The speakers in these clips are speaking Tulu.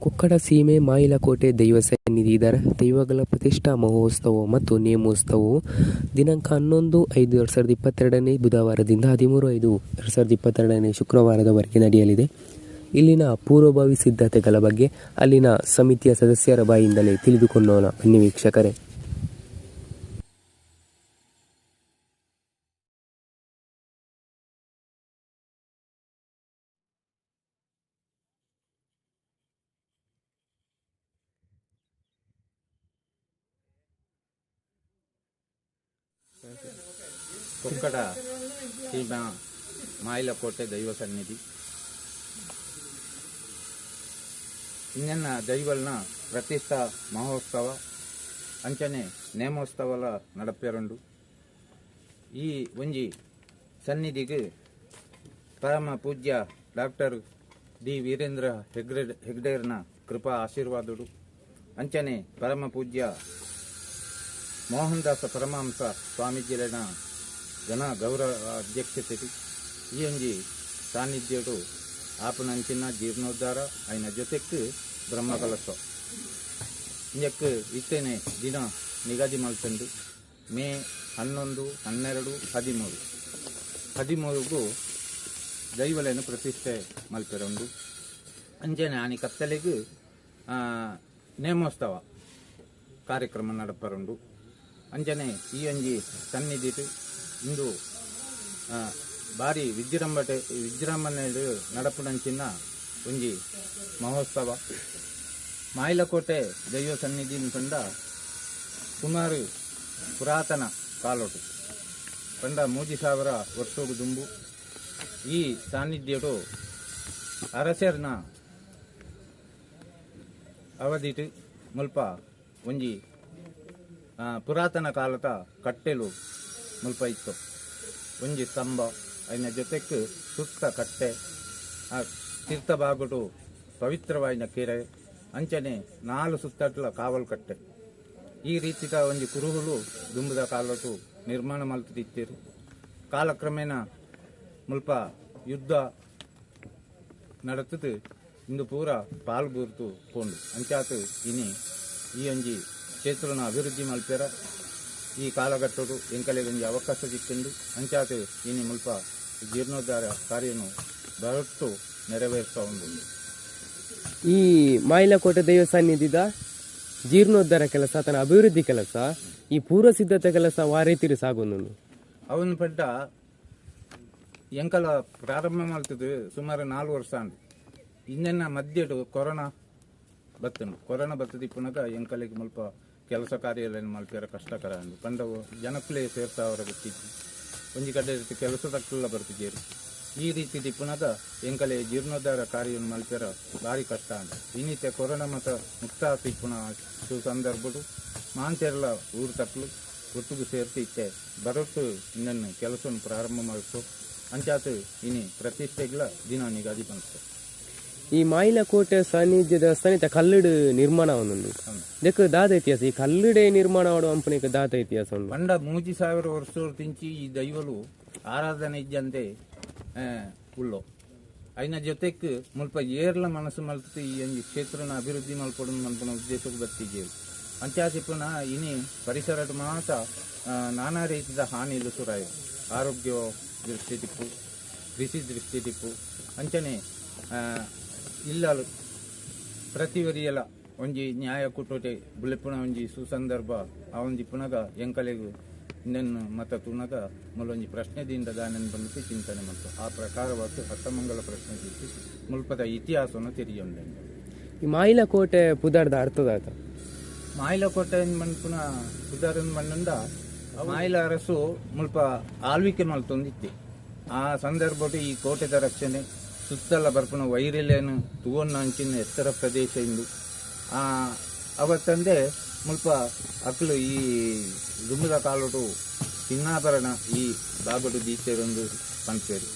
ಕೊಕ್ಕಡ ಸೀಮೆ ಮಾಯಿಲಕೋಟೆ ದೈವ ಸನ್ನಿಧಿ ಇದರ ದೈವಗಳ ಪ್ರತಿಷ್ಠಾ ಮಹೋತ್ಸವ ಮತ್ತು ನೇಮೋತ್ಸವವು ದಿನಾಂಕ 11-5-2022 ಬುಧವಾರದಿಂದ 13-5-2022 ಶುಕ್ರವಾರದವರೆಗೆ ನಡೆಯಲಿದೆ. ಇಲ್ಲಿನ ಪೂರ್ವಭಾವಿ ಸಿದ್ಧತೆಗಳ ಬಗ್ಗೆ ಅಲ್ಲಿನ ಸಮಿತಿಯ ಸದಸ್ಯರ ಬಾಯಿಂದಲೇ ತಿಳಿದುಕೊಳ್ಳೋಣ ಬನ್ನಿ ವೀಕ್ಷಕರೇ. ಕೊಕ್ಕಡ ಸೀಮಾ ಮಾಯಿಲಕೋಟೆ ದೈವ ಸನ್ನಿಧಿ ಇನ್ನೆನ್ನ ದೈವಲ್ನ ಪ್ರತಿಷ್ಠಾ ಮಹೋತ್ಸವ ಅಂಚನೆ ನೇಮೋತ್ಸವಲ ನಡಪೆರುಂಡು. ಈ ಒಂಜಿ ಸನ್ನಿಧಿಗೆ ಪರಮ ಪೂಜ್ಯ ಡಾಕ್ಟರ್ ಡಿ ವೀರೇಂದ್ರ ಹೆಗ್ಡೆ ಹೆಗ್ಡೇರ್ನ ಕೃಪಾ ಆಶೀರ್ವಾದುಡು, ಅಂಚನೆ ಪರಮ ಪೂಜ್ಯ ಮೋಹನ್ದಾಸ ಪರಮಹಂಸ ಸ್ವಾಮೀಜಿಲೆನ ಜನ ಗೌರವ ಅಧ್ಯಕ್ಷತೆ ಈ ಒಂಜಿ ಸಾನ್ನಿಧ್ಯಡು ಆಪನಂಚಿನ ಜೀರ್ಣೋದ್ಧಾರ ಅಯಿನ ಜೊತೆಕ್ ಬ್ರಹ್ಮಕಲಶ ಇಂಜಕ್ ಇತ್ತೇನೆ ದಿನ ನಿಗದಿ ಮಲ್ತುಂಡು. ಮೇ 11, 12, 13 13ಗೂ ದೈವಲೆನ್ ಪ್ರತಿಷ್ಠೆ ಮಲ್ಪೆರುಂಡು. ಅಂಚನೆ ಆನಿ ಕತ್ತಲೆಗ್ ನೇಮೋತ್ಸವ ಕಾರ್ಯಕ್ರಮ ನಡಪರುಂಡು. ಅಂಚನೆ ಈ ಒಂಜಿ ಸನ್ನಿಧಿಟ್ ಇಂದು ಬಾರಿ ವಿಜೃಂಭಣೆ ನಡಪುನಂಚಿನ ಒಂಜಿ ಮಹೋತ್ಸವ. ಮಾಯಿಲಕೋಟೆ ದೈವ ಸನ್ನಿಧಿ ಪಂಡ ಸುಮಾರು ಪುರಾತನ ಕಾಲೊಟು ಪಂಡ 3000 ವರ್ಷೊಗು ದುಂಬು ಈ ಸಾನ್ನಿಧ್ಯಡು ಅರಸರ್ನ ಅವಧಿಟ್ ಮುಲ್ಪ ಒಂಜಿ ಪುರಾತನ ಕಾಲದ ಕಟ್ಟೆಲು ಮುಲ್ಪ ಇತ್ತು. ಒಂಜಿ ಸ್ತಂಭ ಅಯಿನ ಜೊತೆಕ್ ಸುತ್ತ ಕಟ್ಟೆ, ತೀರ್ಥ ಬಾಗುಡು ಪವಿತ್ರವಾಯಿನ ಕೆರೆ, ಅಂಚನೆ 4 ಸುತ್ತಟ್ಲ ಕಾವಲ್ ಕಟ್ಟೆ, ಈ ರೀತಿದ ಒಂಜಿ ಕುರುಹುಲು ದುಂಬುದ ಕಾಲೊಟು ನಿರ್ಮಾಣ ಮಲ್ತುದಿತ್ತೆರ್. ಕಾಲಕ್ರಮೇಣ ಮುಲ್ಪ ಯುದ್ಧ ನಡತುದು ಇಂದು ಪೂರ ಪಾಲ್ ಬೂರ್ತು ಪೋಂಡು. ಅಂಚಾತ್ ಇನಿ ಈ ಒಂಜಿ ಕ್ಷೇತ್ರನ ಅಭಿವೃದ್ಧಿ ಮಲ್ಪೆರ ಈ ಕಾಲಘಟ್ಟೊಡು ಎಂಕಲೆಗ್ ಒಂಜಿ ಅವಕಾಶ ತಿಕ್ಕುಂಡು. ಅಂಚಾತ್ ಇನಿ ಮುಲ್ಪ ಜೀರ್ಣೋದ್ಧಾರ ಕಾರ್ಯನು ಬರೊಟ್ಟು ನೆರವೇರಿಸವುಂಡು. ಈ ಮಾಯಿಲಕೋಟೆ ದೈವ ಸನ್ನಿಧಿದ ಜೀರ್ಣೋದ್ಧಾರ ಕೆಲಸ ತನ್ನ ಅಭಿವೃದ್ಧಿ ಕೆಲಸ ಈ ಪೂರ್ವ ಸಿದ್ಧತೆ ಕೆಲಸ ವಾರೈತಿರು ಸಾಗೊಂದು. ಅವನು ಪಡ್ಡ ಎಂಕಲ ಪ್ರಾರಂಭ ಮಲ್ತುದು ಸುಮಾರು 4 ವರ್ಷ ಅಂದು. ಇನ್ನೆನ್ನ ಮಧ್ಯಡು ಕೊರೋನಾ ಬತ್ತುಂಡು. ಕೊರೋನಾ ಬತ್ತದ ಇಪ್ಪುನಗ ಎಂಕಲೆಗ್ ಮುಲ್ಪ ಕೆಲಸ ಕಾರ್ಯಗಳನ್ನು ಮಲ್ಪೆರ ಕಷ್ಟಕರ ಅಂದು. ಪಂಡವು ಜನಕ್ಕುಲೇ ಸೇರ್ಸಾವರ ಗೊತ್ತಿಜ್ಜಿ, ಒಂಜಿ ಕಡೆ ಕೆಲಸ ತಕ್ಕುಲ್ಲ ಬರ್ತಿದ್ದೇರು. ಈ ರೀತಿ ದಿಪ್ಪುನಗ ಎಂಕಲೆ ಜೀರ್ಣೋದ್ಧಾರ ಕಾರ್ಯವನ್ನು ಮಲ್ಪೆರ ಭಾರಿ ಕಷ್ಟ ಅಂದು. ಇನ್ನಿತ್ತೆ ಕೊರೋನಾ ಮತ ಮುಕ್ತ ಇಪ್ಪುನ ಸಂದರ್ಭಡು ಮಾಂತೆರ್ಲ ಊರು ತಕ್ಕಲು ಒಟ್ಟುಗು ಸೇರ್ತಿ ಇತ್ತೆ ಬರೊಟ್ಟು ಇನ್ನನ್ನು ಕೆಲಸವನ್ನು ಪ್ರಾರಂಭ ಮಲ್ತು. ಅಂಚಾತ್ ಇನಿ ಪ್ರತಿಷ್ಠೆಗ್ಲ ದಿನ ನಿಗದಿ ಮಲ್ತು. ಈ ಮಾಯಿಲಕೋಟೆ ಸಾನ್ನಿಧ್ಯ ದೇವಸ್ಥಾನ ಕಲ್ಲುಡು ನಿರ್ಮಾಣ ಒಂದುಂಡು. ಇದಕ್ಕೆ ದಾದ ಇತಿಹಾಸ ಈ ಕಲ್ಲುಡೆ ನಿರ್ಮಾಣ ಮಾಡುವ ಅಂಪನಿಗೆ ದಾದ ಇತಿಹಾಸ ಉಂಡು. ಪಂಡ 3000 ವರ್ಷ ತಿಂಚಿ ಈ ದೈವಲು ಆರಾಧನೆ ಇಜ್ಜಂತೆ ಉಳ್ಳೋ. ಅಯಿನ ಜೊತೆಕ್ ಮುಲ್ಪ ಏರ್ಲ ಮನಸ್ಸು ಮಲ್ತು ಈ ಒಂಜಿ ಕ್ಷೇತ್ರನ ಅಭಿವೃದ್ಧಿ ಮಲ್ಪೊಡು ಮನ್ಪುನ ಉದ್ದೇಶಕ್ಕೆ ಬತ್ತಿಜೇರು. ಅಂಚಾತಿಪ್ಪುನ ಇನಿ ಪರಿಸರಡ್ ಮಾತ ನಾನಾ ರೀತಿದ ಹಾನಿಲು ಸುರಾಯ, ಆರೋಗ್ಯ ದೃಷ್ಟಿ ತಿಪ್ಪು, ಕೃಷಿ ದೃಷ್ಟಿ ತಿಪ್ಪು, ಅಂಚನೆ ಇಲ್ಲಲು ಪ್ರತಿವರಿಯಲ ಒಂಜಿ ನ್ಯಾಯ ಕುಟೋಟೆ ಬುಲೆಪುನ ಒಂಜಿ ಸುಸಂದರ್ಭ ಆ ಒಂಜಿ ಪುನಗ ಎಂಕಲೆಗ್ ಇನ್ನನ್ನು ಮತ ತುನಗ ಮುಲೊಂಜಿ ಪ್ರಶ್ನೆ ದಿಂದ ದಾನನ್ ಬಂದು ಚಿಂತನೆ ಮಲ್ತು. ಆ ಪ್ರಕಾರವಾದ ಹತ್ತಮಂಗಲ ಪ್ರಶ್ನೆ ದಿತ್ತು ಮುಲ್ಪದ ಇತಿಹಾಸವನ್ನು ತೆರಿಯೊಂಡೆ. ಈ ಮಾಯಿಲಕೋಟೆ ಪುದಾರ್ದ ಅರ್ಥದಾತ ಮಾಯಿಲಕೋಟೆ ಮನ್ಪುನ ಪುದಾರನ್ ಮಣ್ಣಂದ ಮಾಯಿಲ ಅರಸು ಮುಲ್ಪ ಆಳ್ವಿಕೆ ಮಲ್ತೊಂದಿತ್ತೆ. ಆ ಸಂದರ್ಭದ ಈ ಕೋಟೆದ ರಕ್ಷಣೆ ಸುತ್ತಲ ಬರ್ಪುನ ವೈರಿಲೇನು ತುವನ್ನ ಅಂಚಿನ ಎತ್ತರ ಪ್ರದೇಶ ಇಂದು ಅವತ್ತಂದೆ ಮುಲ್ಪ ಅಕ್ಲು ಈ ದುಂಬುದ ಕಾಲೊಟು ಚಿನ್ನಾಭರಣ ಈ ಬಾಗಡು ದೀತೆರೊಂದು ಪನ್ಪೇರು.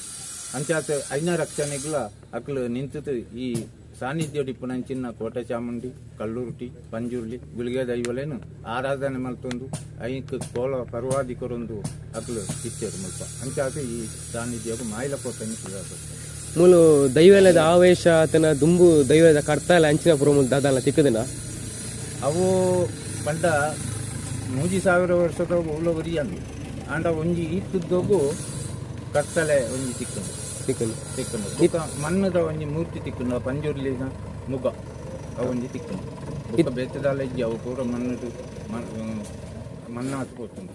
ಅಂಚಾತ್ ಐನ ರಕ್ಷಣೆಗ್ಲ ಅಕ್ಲು ನಿಂತುದು ಈ ಸಾನ್ನಿಧ್ಯ ಚಿನ್ನ ಕೋಟೆ ಚಾಮುಂಡಿ, ಕಲ್ಲುರ್ಟಿ, ಪಂಜುರ್ಲಿ, ಗುಳಿಗೆ ದೈವಲೇನು ಆರಾಧನೆ ಮಲ್ತೊಂದು ಐಕ್ ಕೋಲ ಪರ್ವಾದಿಕೊರೊಂದು ಅಕ್ಲು ಇತ್ತೆರು ಮುಲ್ಪ. ಅಂಚಾತ್ ಈ ಸಾನ್ನಿಧ್ಯಗು ಮಾಯಿಲಕೋಟೆನ್ ಪುದರ್. ಮೂಲು ದೈವಲದ ಆವೇಶ ಆತನ ದುಂಬು ದೈವದ ಕರ್ತಾಲ ಅಂಚಿನ ಪುರ ಮೂಲು ದಾದಾಲ ತಿಕ್ಕುದಿನ ಅವು ಪಂಡ 3000 ವರ್ಷದ ಉಲ್ಲ ಒರಿಯಂದು ಆಂಡ ಒಂಜಿ ಈತುದ್ದೋಗು ಕರ್ತಲೆ ಒಂಜಿ ತಿಕ್ಕುಂಡು ತಿಕ್ಕುಂಡು ತಿಕ್ಕುಂಡು ಬೊಕ್ಕ ಮಣ್ಣದ ಒಂಜಿ ಮೂರ್ತಿ ತಿಕ್ಕುಂಡು ಆ ಪಂಜುರ್ಲಿನ ಮುಗ ಅವು ಒಂಜಿ ತಿಕ್ಕುಂಡು ಬೊಕ್ಕ ಬೇತೆದಾಲ ಇಜ್ಜಿ ಅವು ಪೂರ ಮಣ್ಣು ಮಣ್ಣು ಪೋತುಂಡು.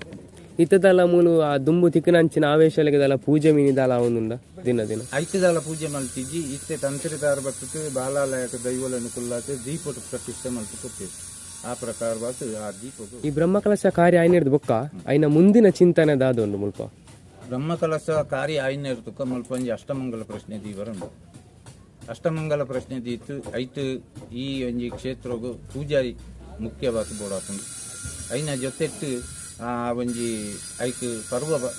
ಇತ್ತದಲ್ಲ ಮೂಲು ಆ ದುಂಬು ತಿಕ್ಕನ ಅಂಚಿನ ಆವೇಶಲೆಗದಲ್ಲ ಪೂಜೆ ಮೀನಿದಾಲ ಒಂದುಂಡ ದಿನ ದಿನ ಐತದಾಲ ಪೂಜೆ ಮಲ್ತಿಜ್ಜಿ ಇತ್ತೆ ತಂತ್ರಿದಾರ ಬರ್ತದೆ ಬಾಲಾಲಯಕ ದೈವలను ಕುಲ್ಲಾತೆ ದೀಪದ ಪ್ರತಿಷ್ಠೆ ಮಲ್ತು ಕೊಡ್ತೇವೆ ಆ ಪ್ರಕಾರವಾದ ಆ ದೀಪకు. ಈ ಬ್ರಹ್ಮಕಲಶ ಕಾರ್ಯ ಆಯ್ನಿರ್ದು ಬೊಕ್ಕ ಐನ ಮುಂದಿನ ಚಿಂತನೆ ದಾದೊಂಡು ಮುಲ್ಪ ಬ್ರಹ್ಮಕಲಶ ಕಾರ್ಯ ಆಯ್ನಿರ್ತಕ್ಕ ಮುಲ್ಪ ಒಂಜಿ ಅಷ್ಟಮಂಗಲ ಪ್ರಶ್ನೆ ದೀವರುಂಡು. ಅಷ್ಟಮಂಗಲ ಪ್ರಶ್ನೆ ದೀತು ಐತು ಈ ಒಂಜಿ ಕ್ಷೇತ್ರಗು ಪೂಜಾರಿ ಮುಖ್ಯವಾದ ಬೋಡಾಪುಂಡು. ಐನ ಜೊತೆಟ್ಟು ಆ ಒಂಜಿ ಐಕ್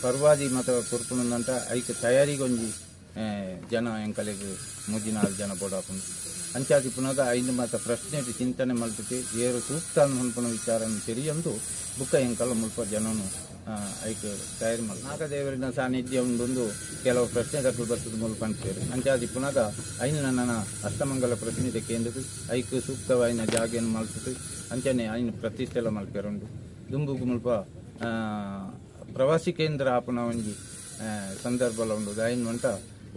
ಪರ್ವಾದಿ ಮತ ಕೊರ್ಪುನಂತ ಐಕ್ ತಯಾರಿಗೆ ಒಂಜಿ ಜನ ಎಂಕಲೆಗ್ 3-4 ಜನ ಬೋಡಾಪುಂಡು. ಅಂಚಾದಿ ಪುನಗ ಐದು ಮಾತ ಪ್ರಶ್ನೆ ಚಿಂತನೆ ಮಲ್ತುತಿ ಏರು ಸೂಕ್ತ ಅನ್ಪುನ ವಿಚಾರ ತೆರಿಯೊಂದು ಬುಕ್ಕ ಎಂಕಲ ಮುಲ್ಪ ಜನನು ಐಕ್ ತಯಾರಿ ಮಲ್ ನಾಗದೇವರಿನ ಸಾನ್ನಿಧ್ಯ ಉಂಡೊಂದು ಕೆಲವು ಪ್ರಶ್ನೆ ದಕ್ಕಲು ಬರ್ತದ ಮುಲ್ಪ ಅಂತೀರು. ಅಂಚಾದಿ ಪುನಗ ಐನ ನನ್ನ ಅಷ್ಟಮಂಗಲ ಪ್ರಶ್ನೆ ಕೇಂದ್ರದ್ದು ಐಕ್ ಸೂಕ್ತವಾಯಿನ ಜಾಗೆಯನ್ನು ಮಲ್ತುತು ಅಂಚನೆ ಐನ ಪ್ರತಿಷ್ಠೆಲ ಮಲ್ಪೆರುಂಡು. ದುಂಬುಗು ಮುಲ್ಪ ಪ್ರವಾಸಿ ಕೇಂದ್ರ ಆಪುನ ಒಂಜಿ ಸಂದರ್ಭಲ ಉಂಡು. ಐನ್ ಮಂಟ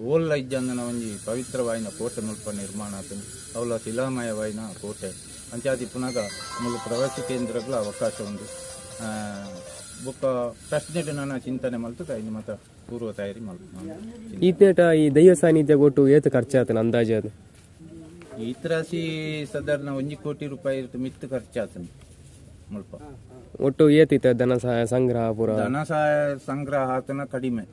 ಓಲ್ಲ ಇಜ್ಜಂದನ ಒಂಜಿ ಪವಿತ್ರವಾಯಿನ ಕೋಟೆ ಮುಲ್ಪ ನಿರ್ಮಾಣ ಆತುಂಡು. ಅವಲ ಶಿಲಾಮಯವಾಯಿನ ಕೋಟೆ ಅಂಚಾದಿ ಪುನಗ ಮುಲ್ಪ ಪ್ರವಾಸಿ ಕೇಂದ್ರಗಳ ಅವಕಾಶ ಉಂಡು. ಬೊಕ್ಕ ಪ್ರಶ್ನೆ ನನ್ನ ಚಿಂತನೆ ಮಲ್ತದ ಐನು ಮಾತ ಪೂರ್ವ ತಯಾರಿ ಮಲ್ಪ. ಈತೇಟ ಈ ದೈವ ಸಾನ್ನಿಧ್ಯ ಕೊಟ್ಟು ಏತು ಖರ್ಚಾತನ ಅಂದಾಜು ಅದು? ಈ ರಾಶಿ ಸಾಧಾರಣ 1 ಕೋಟಿ ರೂಪಾಯಿ ಮಿತ್ತು ಖರ್ಚಾತನ ಮುಲ್ಪ. ಒಟ್ಟು ಏತಿತ್ತ ಧನ ಸಹಾಯ ಸಂಗ್ರಹ ಪೂರ? ಧನ ಸಹಾಯ ಸಂಗ್ರಹ ಆತನ ಕಡಿಮೆ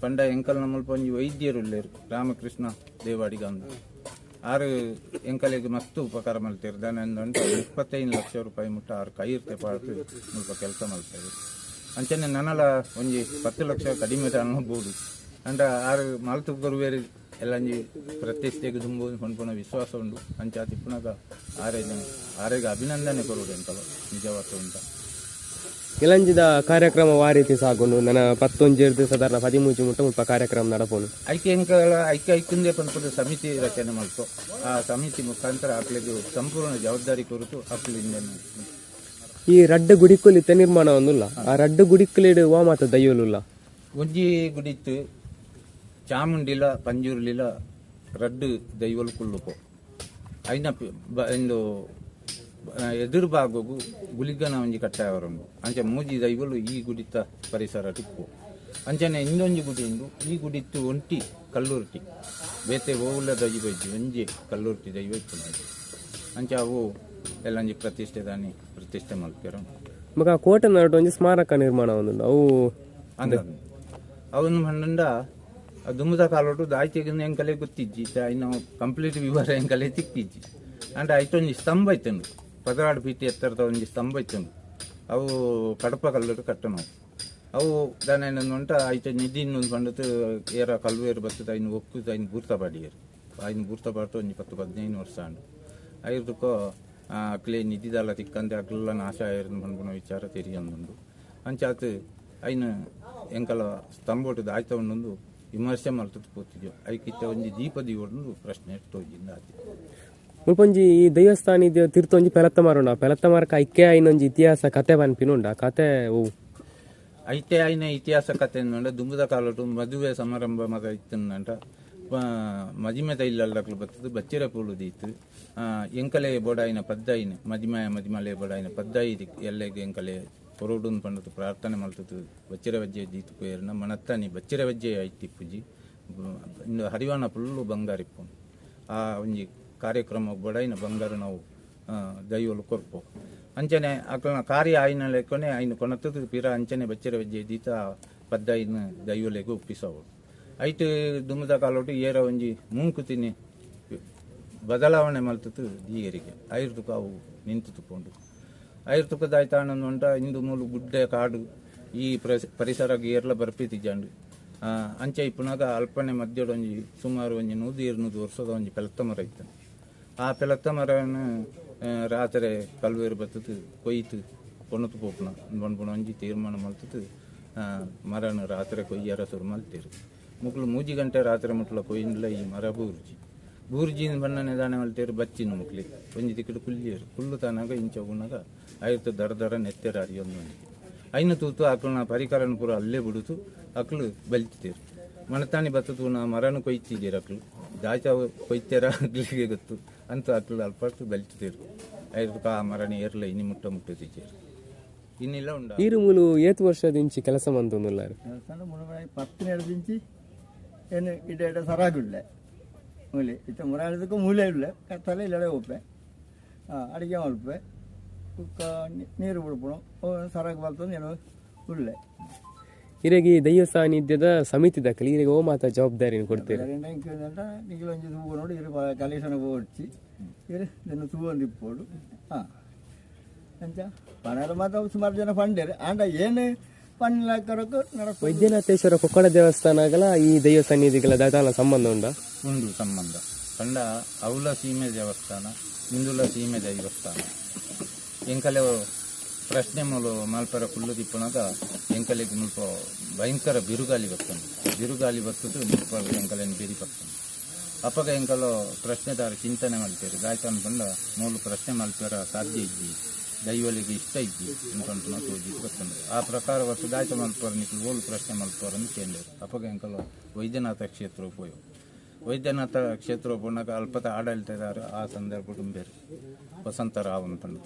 ಪಂಡ ಎಂಕಲ್ನ ಮುಲ್ಪ ಒಂಜಿ ವೈದ್ಯರು ಉಲ್ಲೇರು ರಾಮಕೃಷ್ಣ ದೇವಾಡಿಗ ಅಂದು ಆರು ಎಂಕಲೆಗ್ ಮಸ್ತ್ ಉಪಕಾರ ಮಲ್ತೇರು. ಧನ ಎಂದಂಟ 25 ಲಕ್ಷ ರೂಪಾಯಿ ಮುಟ್ಟ ಆರು ಕೈರ್ತೆ ಪಾಡ್ದು ಮುಲ್ಪ ಕೆಲಸ ಮಲ್ತೇವೆ. ಅಂಚನೆ ನನಲ ಒಂಜಿ 10 ಲಕ್ಷ ಕಡಿಮೆ ಅನ್ಬೋದು. ಅಂಡ ಆರು ಮಲ್ತು ಕೊರುವೇರು ಎಲ್ಲಂಜಿ ಪ್ರತಿಷ್ಠೆಗೆ ದುಂಬು ಪನ್ಪುನ ವಿಶ್ವಾಸ ಉಂಡು. ಅಂಚಾತಿ ಪುನಗ ಆರೆಗೆ ಅಭಿನಂದನೆ ಕೊರುವುದು ಎಂಕಲ ನಿಜವಾದ ಉಂಟ. ಕೆಲಂಜಿದ ಕಾರ್ಯಕ್ರಮ ವಾರೀತಿ ಸಾಗುಂಡು ನನ್ನ 11 ಸಾಧಾರಣ 13 ಮುಟ್ಟ ಮುಲ್ಪ ಕಾರ್ಯಕ್ರಮ ನಡಪೋನು. ಐಕೆ ಎಂಕಲ ಐಕೆ ಐಕುಂದೆ ಪನ್ಪುನ ಸಮಿತಿ ರಚನೆ ಮಲ್ತು ಆ ಸಮಿತಿ ಮುಖಾಂತರ ಆಕ್ಲೆಗ್ ಸಂಪೂರ್ಣ ಜವಾಬ್ದಾರಿ ಕೊರತು ಆಕ್ಲಿಂದ. ಈ ರಡ್ಡು ಗುಡಿಕ್ಕುಲು ಇತ್ತ ನಿರ್ಮಾಣ ಒಂದುಲ್ಲ ಆ ರಡ್ಡು ಗುಡಿಕ್ಕುಲಿಡು ವಾ ಮಾತ ದೈವಲುಲ್ಲ? ಒಂಜಿ ಗುಡಿತ್ತು ಚಾಮುಂಡಿಲ ಪಂಜುರ್ಲಿಲ ರಡ್ಡು ದೈವಲು ಕುಲ್ಲುಪೋ ಐನ ಇಂದು ಎದುರು ಭಾಗಗು ಗುಲಿಗನ ಒಂಜಿ ಕಟ್ಟಾಯವರುಂಡು. ಅಂಚೆ ಮೂಜಿ ದೈವಲು ಈ ಗುಡಿತ ಪರಿಸರ ಟಿಪ್ಪು. ಅಂಚನೆ ಇನ್ನೊಂಜಿ ಗುಡಿ ಉಂಡು. ಈ ಗುಡಿತ್ತು ಒಂಟಿ ಕಲ್ಲುರ್ಟಿ ಬೇತೆ ಓವುಲ ದೈವ ಇಜ್ಜಿ ಒಂಜಿ ಕಲ್ಲುರ್ಟಿ ದೈವ ಇತ್ತು. ಅಂಚೆ ಅವು ಎಲ್ಲಂಜಿ ಪ್ರತಿಷ್ಠೆ ದಾನಿ ಪ್ರತಿಷ್ಠೆ ಮಲ್ಪೆರು. ಮಗ ಕೋಟೆ ನಡುಟು ಒಂಜಿ ಸ್ಮಾರಕ ನಿರ್ಮಾಣ ಒಂದುಂಡು ಅವು ಅಂದ ಅವನು ಪಂಡ ದುಮ್ಮದ ಕಾಲೋಟು ದಾಯ್ತೆಗಿನ ಎಂಕಲೆ ಗೊತ್ತಿಜ್ಜಿ ಇನ್ನು ಕಂಪ್ಲೀಟ್ ವಿವರ ಎಂಕಲೆ ತಿಕ್ಕಿಜ್ಜಿ. ಅಂಡ ಐಟೊಂಜಿ ಸ್ತಂಭ ಇತ್ತುಂಡು 16 ಫೀಟ್ ಎತ್ತರದ ಒಂಜಿ ಸ್ತಂಭ ಇತ್ತುಂಡು. ಅವು ಕಡಪ ಕಲ್ಲುಡು ಕಟ್ಟನವು ಅವು ದಾನೇನಂದುಂಟ ಐತ ನಿಧಿ ಇನ್ನೊಂದು ಪಂಡತು ಏರ ಕಲ್ವೇರು ಬತ್ತದ ಐನು ಒಕ್ಕುದು ಐನು ಬೂರ್ತ ಪಾಡಿಯರು ಐನು ಬೂರ್ತ ಪಾಡ್ತು ಒಂಜಿ 10-15 ವರ್ಷ ಅಂಡು ಐರ್ದಕ್ಕೋ ಅಕ್ಲೆ ನಿಧಿದಾಲ ತಿಕ್ಕಂದೆ ಅಕ್ಲೆಲ್ಲ ನಾಶ ಆಯಿರ್ದು ಪನ್ಪುನ ವಿಚಾರ ತೆರಿಯೊಂದುಂಡು. ಅಂಚಾತ್ ಐನು ಎಂಕಲ ಸ್ತಂಭೋಟು ದಾಯ್ತ ಉಂಡೊಂದು ವಿಮರ್ಶೆ ಮಲ್ತದ್ದು ಪೋತಿದ್ಯೋ ಐಕಿತ್ತ ಒಂಜಿ ದೀಪ ದೀವೊಂದು ಪ್ರಶ್ನೆ ತೋಜಿಂದ ಆತಿ. ಮುಲ್ಪೊಂಜಿ ಈ ದೇವಸ್ಥಾನ ಇದು ತಿರ್ತೊಂಜಿ ಪೆಲತ್ತ ಮರ ಪೆಲತ್ತ ಮರಕ ಐಕೆ ಐನೊಂಜಿ ಇತಿಹಾಸ ಕತೆ ಪನ್ಪಿನ ಉಂಡು. ಆ ಕತೆ ಓ ಐತೆ ಐನ ಇತಿಹಾಸ ಕತೆ ಅಂಡ ದುಂಬುದ ಕಾಲಟು ಮದುವೆ ಸಮಾರಂಭ ಮತ ಇತ್ತಂಟ ಮದಿಮೆದ ಇಲ್ಲಲ್ಲಕ್ಲು ಬರ್ತದೆ ಬಚ್ಚಿರ ಪೂಲು ದೀತು ಎಂಕಲೆ ಬೋಡಾಯಿನ ಪದ್ದಾಯಿನ ಮದಿಮಯ ಮದಿಮಲೆ ಬೋಡಾಯಿನ ಪದ್ದಾಯಿ ಎಲ್ಲೆಗ್ ಎಂಕಲೆ ಕೊರೋಡುನ್ ಪಂಡತು ಪ್ರಾರ್ಥನೆ ಮಲ್ತದು ಬಚ್ಚಿರ ವಜ್ಜೆ ದೀತು ಪೇರ್ನ ಮನತ್ತಾನಿ ಬಚ್ಚಿರ ವಜ್ಜೆ ಐತಿಪ್ಪುಜಿ ಇಂದು ಹರಿವಾಣ ಫುಲ್ಲು ಬಂಗಾರಿಪ್ಪು ಆ ಒಂಜಿ ಕಾರ್ಯಕ್ರಮ ಬಡಾಯಿನ ಬಂಗಾರ ನಾವು ದೈವಲು ಕೊರ್ಪು ಅಂಚನೆ ಅಕ್ಲನ ಕಾರ್ಯ ಆಯಿನ ಲೆಕ್ಕನೆ ಐನು ಕೊನತದು ಪಿರ ಅಂಚನೆ ಬಚ್ಚಿರ ವಜ್ಜೆ ದೀತ ಪದ್ದಾಯಿನ ದೈವಲೆಗ್ ಒಪ್ಪಿಸವು ಐಟ್ ದುಮ್ಮದ ಕಾಲೋಟು ಏರ ಒಂಜಿ ಮೂಂಕುತಿನಿ ಬದಲಾವಣೆ ಮಲ್ತತು ದೀಯರಿಗೆ ಐರ್ದುಕ ಅವು ನಿಂತು ತುಕೊಂಡು ಐರ್ತುಕದಾಯ್ತಾನಂದು ಉಂಟ ಇಂದು ಮೂಲು ಗುಡ್ಡೆ ಕಾಡು ಈ ಪರಿಸರಗ್ ಏರ್ಲ ಬರ್ಪಿತಿ ಜಾಂಡು ಅಂಚೆ ಇಪ್ಪುನಾಗ ಅಲ್ಪನೆ ಮಧ್ಯಡ್ ಒಂಜಿ ಸುಮಾರು ಒಂಜಿ 100-200 ವರ್ಷದ ಒಂಜಿ ಪೆಲತ್ತ ಮರ ಇತ್ತು. ಆ ಪೆಲತ್ತ ಮರನ ರಾತ್ರಿ ಕಲ್ವೇರು ಬತ್ತದು ಕೊಯ್ತು ಕೊಣತು ಪೋಪುನ ಪನ್ಪುನ ಒಂಜಿ ತೀರ್ಮಾನ ಮಲ್ತದು ಮರನ ರಾತ್ರಿ ಕೊಯ್ಯರ ಶುರು ಮಲ್ತೇರು. ಮುಕ್ಲು 3 ಗಂಟೆ ರಾತ್ರಿ ಮುಟ್ಲ ಕೊಯ್ಯಿಂಡ್ಲ ಈ ಮರ ಬೂರ್ಜಿ ಬೂರ್ಜಿ ಬಣ್ಣನೆ ದಾನೆ ಮಲ್ತೇರು ಬಚ್ಚಿನ ಮುಕ್ಲಿ ಒಂಜಿ ದಿಕ್ಕಡು ಕುಲ್ಲಿಯರು ಕುಲ್ಲು ತಾನಾಗ ಇಂಚ ಉಣ್ಣಾಗ ಆಯ್ತು ದರ ದರ ನೆತ್ತೆರ ಅರಿಯೊಂದು ಐನ ತೂತು ಅಕ್ಲನ ಪರಿಕರನ ಪೂರ ಅಲ್ಲೇ ಬಿಡುತು ಅಕ್ಲು ಬಲ್ತಿತೇರು ಮಣತಾಣಿ ಬತ್ತತು ನಾ ಮರನು ಕೊಯ್ತಿದ್ದೀರ ಅಕ್ಲು ದಾಚ ಕೊಯ್ತೇರ ಅಕ್ಲಿಗೆ ಗೊತ್ತು ಅಂತ ಅಕ್ಲು ಅಲ್ಪಟ್ಟು ಬಲ್ತಿತೇರು ಐದು ಆ ಮರನ ಏರ್ಲ ಇನಿ ಮುಟ್ಟ ಮುಟ್ಟುತ್ತೀರು ಇನ್ನಿಲ್ಲ ಉಂಡ ಈರು ಮೂಲು ಏತ್ ವರ್ಷದಿಂಚಿ ಕೆಲಸ ಮಂತೊಂದುಲ್ಲಾರು ದೇವಸ್ಥಾನ ಮುಳುಗಡೆ ಪತ್ತಿನ ದಿಂಚಿ ಏನು ಇಡ ಇಡ ಸರಾಗುಳ್ಳೆ ಮೂಲೆ ಇತ್ತ ಮುರಾಳದಕ್ಕೂ ಮೂಲೆ ಇಲ್ಲ ಕತ್ತಲೆ ಇಲ್ಲಡೆ ಒಪ್ಪೆ ಅಡಿಗೆ ಮಲ್ಪೆ ಕುಕ್ಕ ನೀರು ಬಿಡ್ಪಣು ಸರಾಗ ಬರ್ತದೆ ಏನು ಉಳ್ಳೆ ಇರೆಗೆ ಈ ದೈವ ಸಾನ್ನಿಧ್ಯದ ಸಮಿತಿ ದಕ್ಕಲಿ ಇರೆಗೆ ಓ ಮಾತ ಜವಾಬ್ದಾರಿನ ಕೊಡ್ತೀರಿ ನಿಖಿಲ ಒಂಜಿ ತೂವು ನೋಡಿ ಇರು ಕಲೇಶನ ಓಡ್ಚಿ ಇರು ಇದನ್ನು ತೂವೊಂದು ಇಪ್ಪೋಡು ಹಾಂ ಅಂಚ ಪಣರ ಮಾತ್ರ ಸುಮಾರು ಜನ ಪಂಡೇರು ಆಂಡ ಏನು ಪಣ್ಣಲಾಕರಕ್ಕೂ ನಡಪ ವೈದ್ಯನಾಥೇಶ್ವರ ಕೊಕ್ಕಡ ದೇವಸ್ಥಾನಗಳ ಈ ದೈವ ಸನ್ನಿಧಿಗಳ ದಾದಾನ ಸಂಬಂಧ ಉಂಡ ಉಂಡು ಸಂಬಂಧ ಪಂಡ ಅವಲ ಸೀಮೆ ದೇವಸ್ಥಾನ ಇಂದುಲ ಸೀಮೆ ದೇವಸ್ಥಾನ ಎಂಕಲೆ ಪ್ರಶ್ನೆ ಮೂಲು ಮಲ್ಪರ ಕುಲ್ಲು ದಿಪ್ಪುನಗ ಎಂಕಲೆಗ್ ಮುಲ್ಪ ಭಯಂಕರ ಬಿರುಗಾಲಿ ಬರ್ತಂಡು ಬಿರುಗಾಲಿ ಬರ್ತದ್ದು ಮುಲ್ಪ ಎಂಕಲೆನ್ ಬಿರಿ ಬರ್ತಂಡು ಅಪ್ಪಗ ಎಂಕಲು ಪ್ರಶ್ನೆದಾರ ಚಿಂತನೆ ಮಲ್ತೇರು ಗಾಯ್ತಾನ್ ಪಂಡ ಮೂಲು ಪ್ರಶ್ನೆ ಮಲ್ಪರ ಸಾಧ್ಯ ಇದ್ದಿ ದೈವಲಿಗೆ ಇಷ್ಟ ಇದ್ದಿ ಅಂತಂತ ತೋಜಿದ್ ಬರ್ತಂಡು ಆ ಪ್ರಕಾರ ವರ್ಷ ದಾಯ್ತ ಮಲ್ಪರ ನಿಕ್ಲು ಓಲು ಪ್ರಶ್ನೆ ಮಲ್ಪರ ಅಂತ ಕೇಂದ್ರ ಅಪ್ಪಗ ಎಂಕಲು ವೈದ್ಯನಾಥ ಕ್ಷೇತ್ರ ಪೋಯೋ ವೈದ್ಯನಾಥ ಕ್ಷೇತ್ರ ಪೋನಾಗ ಅಲ್ಪತ ಆಡಳಿತದಾರ ಆ ಸಂದರ್ಭ ಬೇರೆ ವಸಂತರಾವ್ ಅಂತಂದು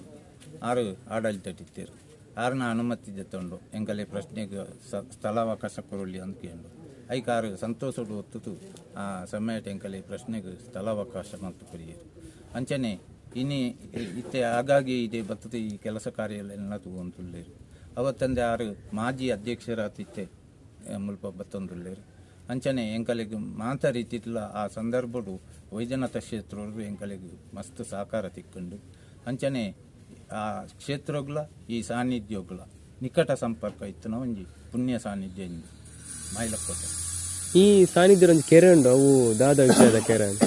ಆರು ಆಡಳಿತ ಇತ್ತೀರು ಆರನ ಅನುಮತಿ ಜತ್ತೊಂಡು ಎಂಕಲೆ ಪ್ರಶ್ನೆಗೆ ಸ್ಥಳಾವಕಾಶ ಕೊರೊಳ್ಳಿ ಅಂತ ಕೇಂಡು ಐಕ್ ಆರು ಸಂತೋಷಡು ಒತ್ತುತು ಆ ಸಮಯ ಎಂಕಲೆ ಪ್ರಶ್ನೆಗೆ ಸ್ಥಳಾವಕಾಶ ಮತ್ತು ಕೊರಿಯರು ಅಂಚನೆ ಇನಿ ಇತ್ತೆ ಆಗಾಗಿ ಇದೆ ಬರ್ತದೆ ಈ ಕೆಲಸ ಕಾರ್ಯ ಎಲ್ಲ ತೂವಂತುಳ್ಳೇರು ಅವತ್ತಂದೆ ಆರು ಮಾಜಿ ಅಧ್ಯಕ್ಷರಾತಿತ್ತೆ ಮುಲ್ಪ ಬತ್ತೊಂದುಳ್ಳೇರು ಅಂಚನೆ ಎಂಕಲೆಗ್ ಮಾತ ರೀತಿಟ್ಲ ಆ ಸಂದರ್ಭಡು ವೈದ್ಯನಾಥ ಕ್ಷೇತ್ರರು ಎಂಕಲೆಗ್ ಮಸ್ತ್ ಸಹಕಾರ ತಿಕ್ಕೊಂಡು ಅಂಚನೆ ಆ ಕ್ಷೇತ್ರಗಳ ಈ ಸಾನ್ನಿಧ್ಯಗಳ ನಿಕಟ ಸಂಪರ್ಕ ಇತ್ತು ಒಂಜಿ ಪುಣ್ಯ ಸಾನ್ನಿಧ್ಯ ಇಂದು ಮೈಲಕ್ಕೋಟೆ. ಈ ಸಾನ್ನಿಧ್ಯ ಒಂಜಿ ಕೆರೆ ಉಂಡು, ಅವು ದಾದ ವಿಷಯದ ಕೆರೆ ಅಂತ.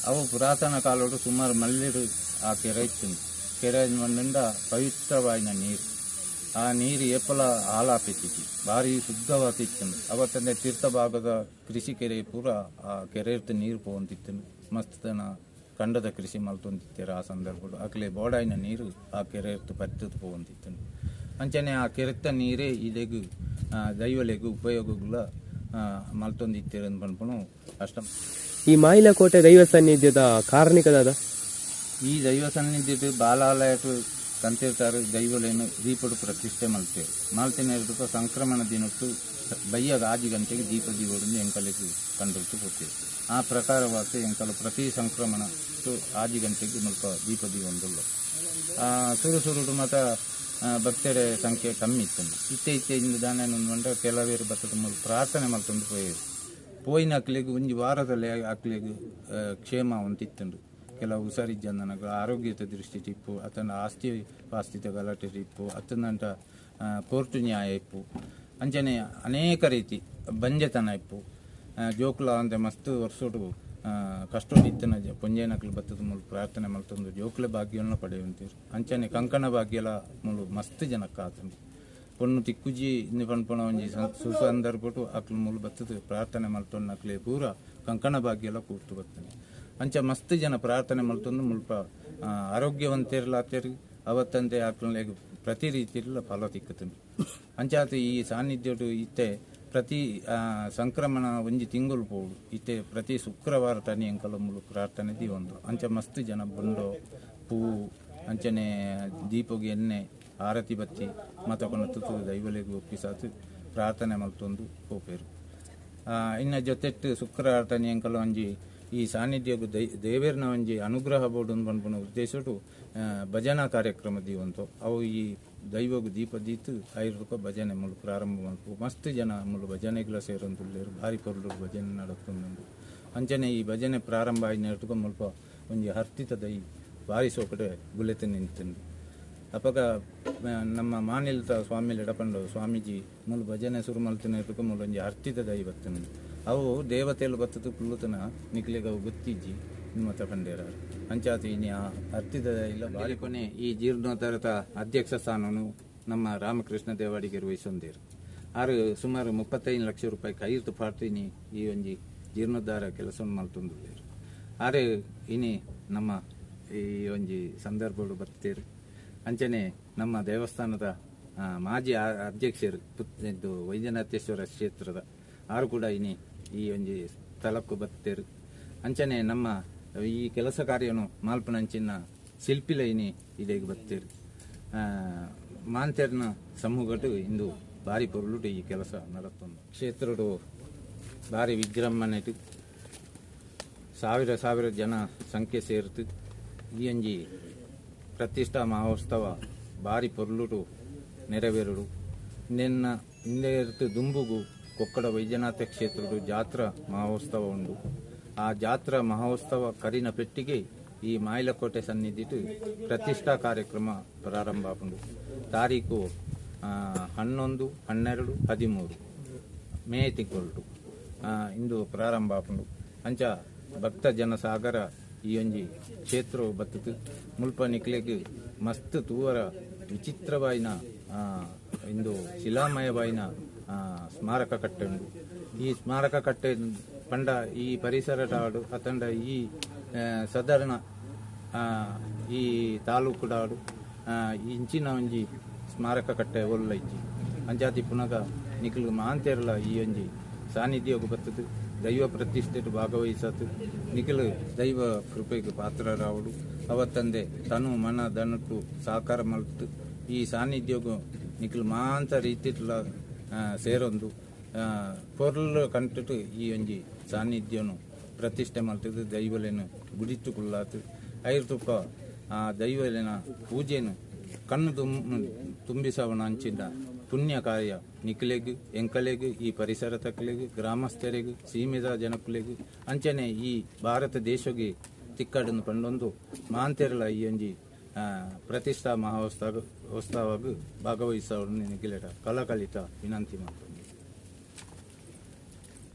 ಅವು ಪುರಾತನ ಕಾಲೋಡು ಸುಮಾರು ಮಲ್ಲಿರು ಆ ಕೆರೆ ಇತ್ತು. ಕೆರೆ ಮಣ್ಣಿಂದ ಪವಿತ್ರವಾಯಿನ ನೀರು, ಆ ನೀರು ಏಪಲ ಆಲಾಪಿತ್ತಿತ್ತು, ಭಾರಿ ಶುದ್ಧವಾತಿತ್ತು. ಅವತ್ತಂದೆ ತೀರ್ಥ ಭಾಗದ ಕೃಷಿ ಕೆರೆ ಪೂರ ಆ ಕೆರೆ ಇರ್ತ ನೀರು ಪೋವಂತಿತ್ತು. ಮಸ್ತನ ಕಂಡದ ಕೃಷಿ ಮಲ್ತೊಂದಿತ್ತೀರ ಆ ಸಂದರ್ಭಡು ಅಕ್ಲೆ ಬೋಡಾಯಿನ ನೀರು ಆ ಕೆರೆ ಇರ್ತು ಪತ್ತದು ಪೋವಂತಿತ್ತು. ಅಂಚನೆ ಆ ಕೆರೆತ್ತ ನೀರೇ ಇದೆಗು ದೈವಲೆಗು ಉಪಯೋಗಗಳ ಮಲ್ತೊಂದಿತ್ತೀರ ಪನ್ಪುನು ಅಷ್ಟ. ಈ ಮಾಯಿಲಕೋಟೆ ದೈವ ಸಾನ್ನಿಧ್ಯದ ಕಾರಣಿಕದಾದ ಈ ದೈವ ಸನ್ನಿಧಿಟ್ ಬಾಲಾಲಯಟ್ ಕಂತಿರ್ತಾರೆ ದೈವಲೇನು ದೀಪಡು ಪ್ರತಿಷ್ಠೆ ಮಲ್ತೇವೆ ಮಲ್ತಿನ ಸಂಕ್ರಮಣ ದಿನಟ್ಟು ಬಯ್ಯಗ 5 ಗಂಟೆಗೆ ದೀಪ ದೀಪಡು ಎಂಕಲೆಗೆ ಕಂಡಿರ್ತು ಪೋತೇವೆ. ಆ ಪ್ರಕಾರವಾದ ಎಂಕಲು ಪ್ರತಿ ಸಂಕ್ರಮಣ 5 ಗಂಟೆಗೆ ಮುಲ್ಪ ದೀಪ ದೀವೊಂದುಲ್ಲ. ಸುರು ಸುರುಡು ಮಾತ ಭಕ್ತರ ಸಂಖ್ಯೆ ಕಮ್ಮಿ ಇತ್ತು. ಇತ್ತೆ ಇತ್ತೆ ಇಂದು ದಾನ ಮಂಡ ಕೆಲವೇರು ಭಕ್ತದ ಮೂಲ ಪ್ರಾರ್ಥನೆ ಮಲ್ತೊಂದು ಪೋಯೇರು ಪೋಯಿನ ಅಕ್ಲೆಗ್ ಒಂಜಿ ವಾರದಲ್ಲಿ ಅಕ್ಲೆಗ್ ಕ್ಷೇಮ ಒಂತಿತ್ತುಂಡು. ಕೆಲವು ಹುಷಾರಿಜ್ಜಂದನಗ ಆರೋಗ್ಯದ ದೃಷ್ಟಿ ಇಪ್ಪು, ಅತನ ಆಸ್ತಿ ಪಾಸ್ತಿತ ಗಲಾಟೆ ಇಪ್ಪು, ಅತನಂಟ ಕೋರ್ಟು ನ್ಯಾಯ ಇಪ್ಪು, ಅಂಚನೆ ಅನೇಕ ರೀತಿ ಬಂಜೆತನ ಇಪ್ಪು. ಜೋಕುಲ ಅಂತೆ ಮಸ್ತ್ ವರ್ಷೋಡು ಕಷ್ಟೋಡು ಇತ್ತನ ಪೊಂಜೇನಕ್ಲು ಬತ್ತದ ಮೂಲು ಪ್ರಾರ್ಥನೆ ಮಲ್ತೊಂದು ಜೋಕುಲ ಭಾಗ್ಯವನ್ನು ಪಡೆಯುವಂತೀರು. ಅಂಚನೆ ಕಂಕಣ ಭಾಗ್ಯಲ ಮೂಲು ಮಸ್ತ್ ಜನಕ್ಕೆ ಆತಂದು ಪೊಣ್ಣು ತಿಕ್ಕುಜಿ ಇಂದು ಪನ್ಪುನ ಒಂಜಿ ಸುಸಂದರ್ಭಟು ಅಕ್ಲು ಮೂಲು ಬತ್ತದ ಪ್ರಾರ್ಥನೆ ಮಲ್ತೊಂದು ಅಕ್ಲೆ ಪೂರ ಕಂಕಣ ಭಾಗ್ಯಲ ಕೂರ್ತು ಬರ್ತನೆ. ಅಂಚ ಮಸ್ತ್ ಜನ ಪ್ರಾರ್ಥನೆ ಮಲ್ತೊಂದು ಮುಲ್ಪ ಆರೋಗ್ಯವಂತಿರ್ಲಾತೇರು ಅವತ್ತಂತೆ ಅಕ್ಲುಲೆಗ್ ಪ್ರತಿ ರೀತಿಯಲ್ಲಿ ಫಲ ತಿಕ್ಕುತ್ತುಂಡು. ಅಂಚಾತ ಈ ಸಾನ್ನಿಧ್ಯಡು ಇತ್ತೆ ಪ್ರತಿ ಸಂಕ್ರಮಣ ಒಂಜಿ ತಿಂಗಳು ಪೋಡು ಇತ್ತೆ ಪ್ರತಿ ಶುಕ್ರವಾರ ತನಿ ಎಂಕಲ ಮುಲು ಪ್ರಾರ್ಥನೆ ದೀವೊಂದು. ಅಂಚ ಮಸ್ತ್ ಜನ ಬೊಂಡೋ ಪೂ ಅಂಚನೆ ದೀಪಗೆ ಎಣ್ಣೆ ಆರತಿ ಬತ್ತಿ ಮತಕೊನ ತುತು ದೈವಲೆಗ್ ಒಪ್ಪಿಸಾತು ಪ್ರಾರ್ಥನೆ ಮಲ್ತೊಂದು ಪೋಪೇರು. ಇನ್ನ ಜೊತೆಟ್ಟು ಶುಕ್ರವಾರ ತನಿ ಎಂಕಲ ಒಂಜಿ ಈ ಸಾನ್ನಿಧ್ಯಗು ದೇವೇರ್ನ ಒಂಜಿ ಅನುಗ್ರಹ ಬೋಡು ಪನ್ಪುನ ಉದ್ದೇಶಡು ಭಜನಾ ಕಾರ್ಯಕ್ರಮ ದೀವಂತು. ಅವು ಈ ದೈವಗು ದೀಪ ದೀತು ಐರುಕ ಭಜನೆ ಮುಲು ಪ್ರಾರಂಭ ಮಲ್ಪು ಮಸ್ತ್ ಜನ ಮುಲು ಭಜನೆಗಳ ಸೇರೊಂದುಲ್ಲೇರು ಭಾರಿ ಪೊರ್ಲು ಭಜನೆ ನಡತೊಂದುಂಡು. ಅಂಚನೆ ಈ ಭಜನೆ ಪ್ರಾರಂಭ ಆಯಿನ ಮುಲ್ಪ ಒಂಜಿ ಹರ್ತಿತ ದೈ ಭಾರಿ ಸೋಕಡೆ ಗುಲೆತ ನಿಂತುಂಡು. ಅಪಗ ನಮ್ಮ ಮಾನಿಲದ ಸ್ವಾಮಿ ಎಡಪಂಡು ಸ್ವಾಮೀಜಿ ಮುಲು ಭಜನೆ ಶುರು ಮಲ್ತಿನ ಮುಲು ಒಂಜಿ ಹರ್ತಿತ ದೈ ಬತ್ತುಂಡು. ಅವು ದೇವತೆಲು ಬತ್ತದು ಕುಲ್ಲುತನ ನಿಕ್ಲೆಗ್ ಅವು ಗೊತ್ತಿಜ್ಜಿ ಮತ ಪಂಡೇರ ಅಂಚಾತಿ ಇನಿ ಆ ಹರ್ತಿದ ಇಲ್ಲ ಬಾರಿ ಕೊನೆ ಈ ಜೀರ್ಣೋದ್ಧಾರದ ಅಧ್ಯಕ್ಷ ಸ್ಥಾನನು ನಮ್ಮ ರಾಮಕೃಷ್ಣ ದೇವಾಡಿಗರು ವಹಿಸೊಂದೇರು. ಆರು ಸುಮಾರು 35 ಲಕ್ಷ ರೂಪಾಯಿ ಕೈರ್ತು ಪಾಡ್ತೀನಿ ಈ ಒಂಜಿ ಜೀರ್ಣೋದ್ಧಾರ ಕೆಲಸ ಮಲ್ತೊಂದುಲ್ಲೆರ್. ಆರು ಇನಿ ನಮ್ಮ ಈ ಒಂಜಿ ಸಂದರ್ಭಡು ಬರ್ತೇರು. ಅಂಚನೆ ನಮ್ಮ ದೇವಸ್ಥಾನದ ಮಾಜಿ ಅಧ್ಯಕ್ಷರು ಇದು ವೈದ್ಯನಾಥೇಶ್ವರ ಕ್ಷೇತ್ರದ ಆರು ಕೂಡ ಇನಿ ಈ ಒಂಜಿ ಸ್ಥಳಕ್ಕೂ ಬರ್ತೇರು. ಅಂಚನೆ ನಮ್ಮ ಈ ಕೆಲಸ ಕಾರ್ಯನು ಮಾಲ್ಪನಂಚಿನ ಶಿಲ್ಪಿಲ ಇನಿ ಇದೆಗ್ ಬರ್ತೇರು. ಮಾಂತೇರ್ನ ಸಮೂಹಟ್ಟು ಇಂದು ಭಾರಿ ಪೊರುಳುಟು ಈ ಕೆಲಸ ನಡತ್ತೊಂದು. ಕ್ಷೇತ್ರಡು ಭಾರಿ ವಿಜೃಂಭಣೆಟು ಸಾವಿರ ಸಾವಿರ ಜನ ಸಂಖ್ಯೆ ಸೇರ್ತು ಈ ಒಂಜಿ ಪ್ರತಿಷ್ಠಾ ಮಹೋತ್ಸವ ಭಾರಿ ಪೊರ್ಲುಟು ನೆರವೇರುಡು. ನಿನ್ನ ಹಿಂದೆ ದುಂಬುಗು ಕೊಕ್ಕಡ ವೈದ್ಯನಾಥ ಕ್ಷೇತ್ರಡು ಜಾತ್ರಾ ಮಹೋತ್ಸವ ಉಂಡು. ಆ ಜಾತ್ರಾ ಮಹೋತ್ಸವ ಕರಿನ ಪೆಟ್ಟಿಗೆ ಈ ಮಾಯಿಲಕೋಟೆ ಸನ್ನಿಧಿಟು ಪ್ರತಿಷ್ಠಾ ಕಾರ್ಯಕ್ರಮ ಪ್ರಾರಂಭ ಆಪುಂಡು. ತಾರೀಕು 11, 12, 13 ಮೇ ತಿಂಗಳು ಇಂದು ಪ್ರಾರಂಭ ಆಪುಂಡು. ಅಂಚ ಭಕ್ತ ಜನಸಾಗರ ಈ ಒಂಜಿ ಕ್ಷೇತ್ರ ಬತ್ತುತು ಮುಲ್ಪ ನಿಕ್ಲೆಗ್ ಮಸ್ತ್ ತೂವರ ವಿಚಿತ್ರವಾಯಿನ ಇಂದು ಶಿಲಾಮಯವಾಯಿನ ಸ್ಮಾರಕ ಕಟ್ಟೆ ಉಂಡು. ಈ ಸ್ಮಾರಕ ಕಟ್ಟೆ ಪಂಡ ಈ ಪರಿಸರದಾಡು ಅತಂಡ ಈ ಸಾಧಾರಣ ಈ ತಾಲೂಕುಡಾಡು ಇಂಚಿನ ಒಂಜಿ ಸ್ಮಾರಕ ಕಟ್ಟೆ ಒಲ್ಲ ಇಜ್ಜಿ. ಅಂಚಾತಿ ಪುನಗ ನಿಕ್ಲು ಮಾಂತೇರ್ಲ ಈ ಒಂಜಿ ಸಾನ್ನಿಧ್ಯಗ್ ಬತ್ತುತು ದೈವ ಪ್ರತಿಷ್ಠೆಟ್ ಭಾಗವಹಿಸತು ನಿಖಿಲ್ ದೈವ ಕೃಪೆಗೆ ಪಾತ್ರರಾವಡು. ಅವತ್ತಂದೆ ತನು ಮನ ಧನಟ್ಟು ಸಹಕಾರ ಮಲ್ತು ಈ ಸಾನ್ನಿಧ್ಯಗು ನಿಖಿಲ್ ಮಾಂತ ರೀತಿಟ್ಲ ಸೇರೊಂದು ಪೊರ್ಲು ಕಂಟುಟು ಈ ಒಂಜಿ ಸಾನ್ನಿಧ್ಯನು ಪ್ರತಿಷ್ಠೆ ಮಲ್ತದು ದೈವಲೇನು ಗುಡಿಟ್ಟು ಕುಲ್ಲಾತು ಐರ್ತುಪ್ಪ ಆ ದೈವಲೇನ ಪೂಜೆನು ಕಣ್ಣು ತುಂಬಿಸವನ ಅಂಚಿನ ಪುಣ್ಯ ಕಾರ್ಯ ನಿಖಿಲೆಗ್ ಎಂಕಲೆಗ್ ಈ ಪರಿಸರ ತಕ್ಕಲೆಗ್ ಗ್ರಾಮಸ್ಥರೆಗ್ ಸೀಮೆದ ಜನಕುಲೆಗ್ ಅಂಚನೆ ಈ ಭಾರತ ದೇಶಗೆ ತಿಕ್ಕಡನ್ನು ಪಂಡೊಂದು ಮಾಂತೆರಲ ಈ ಒಂಜಿ ಪ್ರತಿಷ್ಠಾ ಮಹೋತ್ಸವಗ್ ಭಾಗವಹಿಸವನ್ನು ನಿಖಿಲೆಟ ಕಲಕಲಿತ ವಿನಂತಿ ಮಾಡ್ತೊಂದು.